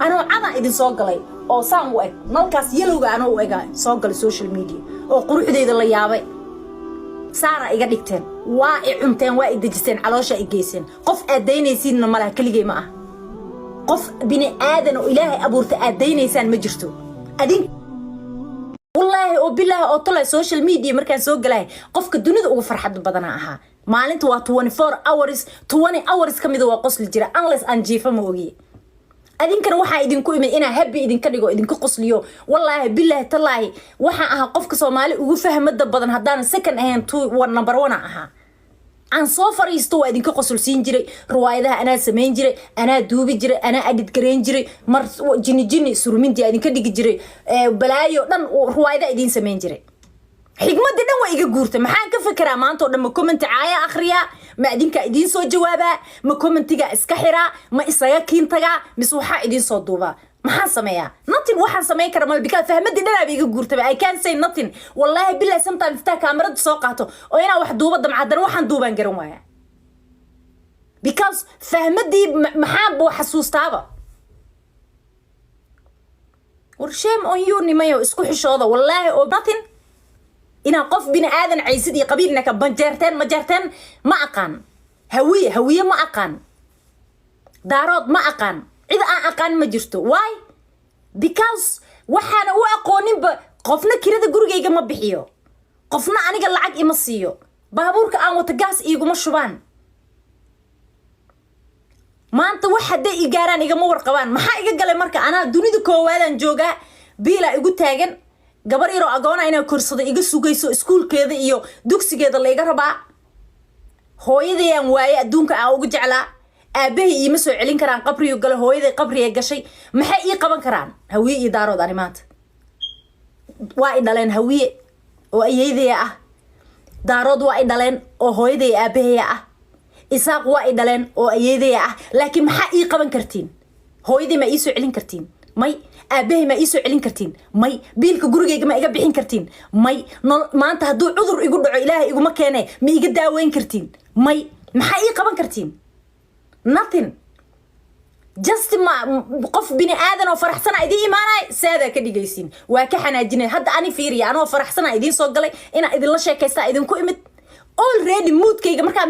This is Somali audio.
Anoo cadaan idin soo galay oo saan u eg, nalkaas yelowga anoo u ega soo galay social media oo quruxdeyda la yaabay. Saara iga dhigteen, waa i cunteen, waa i dejiseen, caloosha i geyseen. Qof aad daynaysiinna malaha, keligay ma ah. Qof bini aadan oo Ilaahay abuurta aad daynaysaan ma jirto adin. Wallaahi oo bilaahi oo tolay, social media markaan soo galahay, qofka dunida ugu farxad badanaa ahaa. Maalinta waa 24 hours, 20 hours ka mida waa qosli jira, unless aan jiifa ma ogiye. Adinkana waxaa idinku imid inaa happy idinka dhigo, idinka qosliyo. Wallaahi, bilaahi, tallaahi, waxaan ahaa qofka Soomaali ugu fahmada badan. Haddaanan second ahayn, two one, number one aan ahaa. Aan soo fariisto, waa idinka qosolsiin jiray. Riwaayadaha anaa samayn jiray, anaa duubi jiray, anaa edit gareyn jiray. Mar jini jini surmindi idinka dhigi jiray, balaayo dhan riwaayada idiin samayn jiray. Xigmadii dhan waa iga guurtay. Maxaan ka fekeraa maanta oo dhan? Ma comment caaya akhriyaa? Ma idinkaa idiin soo jawaabaa? Ma commentiga iska xiraa? Ma isaga kiintagaa? Mise waxaa idiin soo duubaa? Maxaan sameeyaa? Nothing. Waxaan samayn kara mal, because fahmadii dhanaaba iga guurtaba. I can't say nothing. Wallahi billahi, sometimes intaa kaamarada soo qaato oo inaan wax duuba damca, haddana waxaan duubaan garan waaya, because fahmadii maxaa buu xasuustaaba. War, shame on you, nimayo, isku xishooda. Wallaahi oo nothing inaa qof bini aadan caysid iyo qabiilna ka banjeerteen, majeerteen ma aqaan, Hawiye, Hawiye ma aqaan, Daarood ma aqaan, cid aan aqaan ma jirto. Why? Because waxaana u aqooninba. Qofna kirada gurigayga ma bixiyo, qofna aniga lacag ima siiyo, baabuurka aan wato gaas iiguma shubaan. Maanta wax hadday i gaaraan igama warqabaan. Maxaa iga galay marka? Anaa dunida koowaadaan joogaa, biilaa igu taagan, gabar yaroo agoona inaa korsado iga sugayso, iskuulkeeda iyo dugsigeeda la iga rabaa. Hooyadayaan waaye adduunka aan ugu jeclaa. Aabahay iima soo celin karaan, qabriyu gale. Hooyaday qabriya gashay. Maxay ii qaban karaan Hawiye iyo Daarood? Ani maanta waa i dhaleen Hawiye oo ayeydaya ah, Daarood waa i dhaleen oo hooyaday aabahaya ah, Isaaq waa i dhaleen oo ayeydaya ah, laakiin maxaa ii qaban kartiin? Hooyaday maa ii soo celin kartiin? May. Aabahay maa ii soo celin kartiin? May. Biilka gurigayga ma iga bixin kartiin? May. Maanta hadduu cudur igu dhaco, Ilaahay iguma keene, ma iga daaweyn kartiin? May. Maxaa ii qaban kartiin? Nothing. Just ma qof bini aadan oo faraxsana idiin imaanay, saadaa ka dhigaysiin, waa ka xanaajinay. Hadda ani fiiriya, anoo faraxsana idiin soo galay, inaa idinla sheekaystaa idinku imid. Already moodkayga markaa